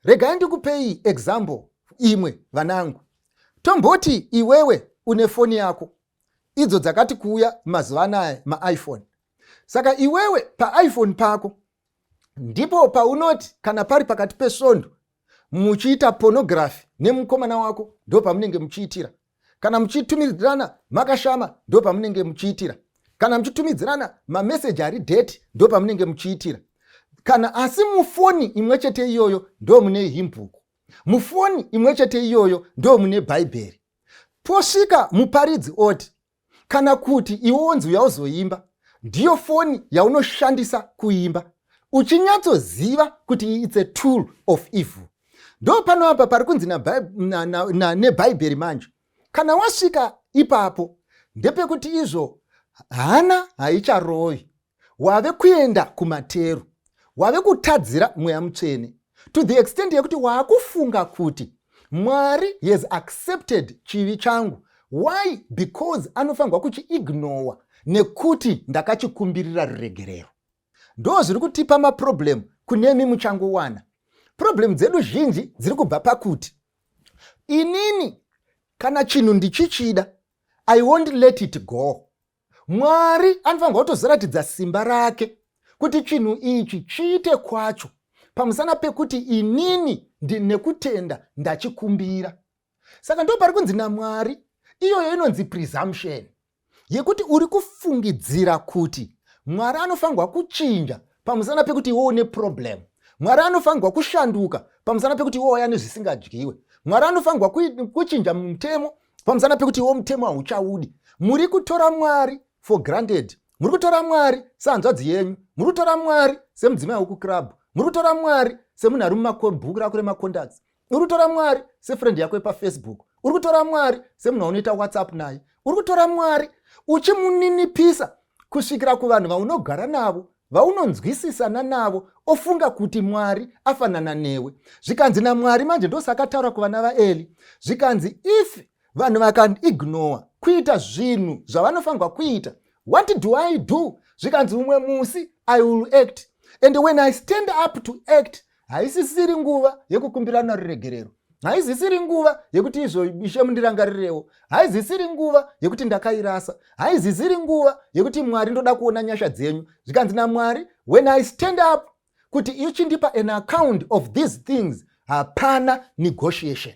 Regai ndikupei example imwe, vanangu. Tomboti iwewe une foni yako, idzo dzakati kuuya mazuva anaya, maiPhone. Saka iwewe paiPhone pako ndipo paunoti kana pari pakati pesvondo muchiita pornography nemukomana wako, ndo pamunenge muchiitira. Kana muchitumidzirana makashama, ndo pamunenge muchiitira. Kana muchitumidzirana mameseji ari dirty, ndo pamunenge muchiitira. Kana asi mufoni imwe chete iyoyo ndo mune hymn book, mufoni imwe chete iyoyo ndo mune Bhaibheri. Posvika muparidzi oti, kana kuti iwe wonzi uya uzoimba, ndiyo foni yaunoshandisa kuimba, uchinyatsoziva kuti it's a tool of evil. Ndo pano apa pari kunzi neBhaibheri manje, kana wasvika ipapo, ndepekuti izvo hana haicharovi, wave kuenda kumateru, wave kutadzira Mweya Mutsvene to the extent yekuti waakufunga kuti Mwari has accepted chivi changu. Why? Because anofanirwa kuchiignora nekuti ndakachikumbirira ruregerero. Ndo zviri kutipa maproblem kunemi muchangowana. Problem dzedu zhinji dziri kubva pakuti inini kana chinhu ndichichida, I won't let it go. Mwari anofanirwa kutozoratidza simba rake kuti chinhu ichi chiite kwacho, pamusana pekuti inini ndinekutenda ndachikumbira. Saka ndo pari kunzi naMwari, iyoyo inonzi presumption, yekuti uri kufungidzira kuti Mwari anofanirwa kuchinja pamusana pekuti iwe une problem. Mwari anofanirwa kushanduka pamusana pekuti iwe waya nezvisingadyiwe. Mwari anofanirwa kuchinja mutemo pamusana pekuti iwe mutemo hauchaudi. Muri kutora Mwari for granted. Muri kutora Mwari sehanzvadzi yenyu, muri kutora Mwari semudzimai wekuclub, muri kutora Mwari semunhu ari mumabhuku rako remacontacts, uri kutora Mwari sefriend yako yepaFacebook, uri kutora Mwari semunhu waunoita WhatsApp naye. Uri kutora Mwari uchimuninipisa kusvikira kuvanhu vaunogara navo, vaunonzwisisana navo, ofunga kuti Mwari afanana newe. Zvikanzi naMwari manje, ndosaka taura kuvana vaEli, zvikanzi if vanhu vakaignora kuita zvinhu zvavanofanirwa kuita, what do I do? Zvikanzi umwe musi I will act, and when I stand up to act, haisisiri nguva yekukumbirana ruregerero, haizisiri nguva yekuti izvo Ishe mundirangarirewo, haizisiri nguva yekuti ndakairasa, haizisiri nguva yekuti Mwari ndoda kuona nyasha dzenyu. Zvikanzi naMwari, when I stand up kuti ichindipa an account of these things, hapana negotiation.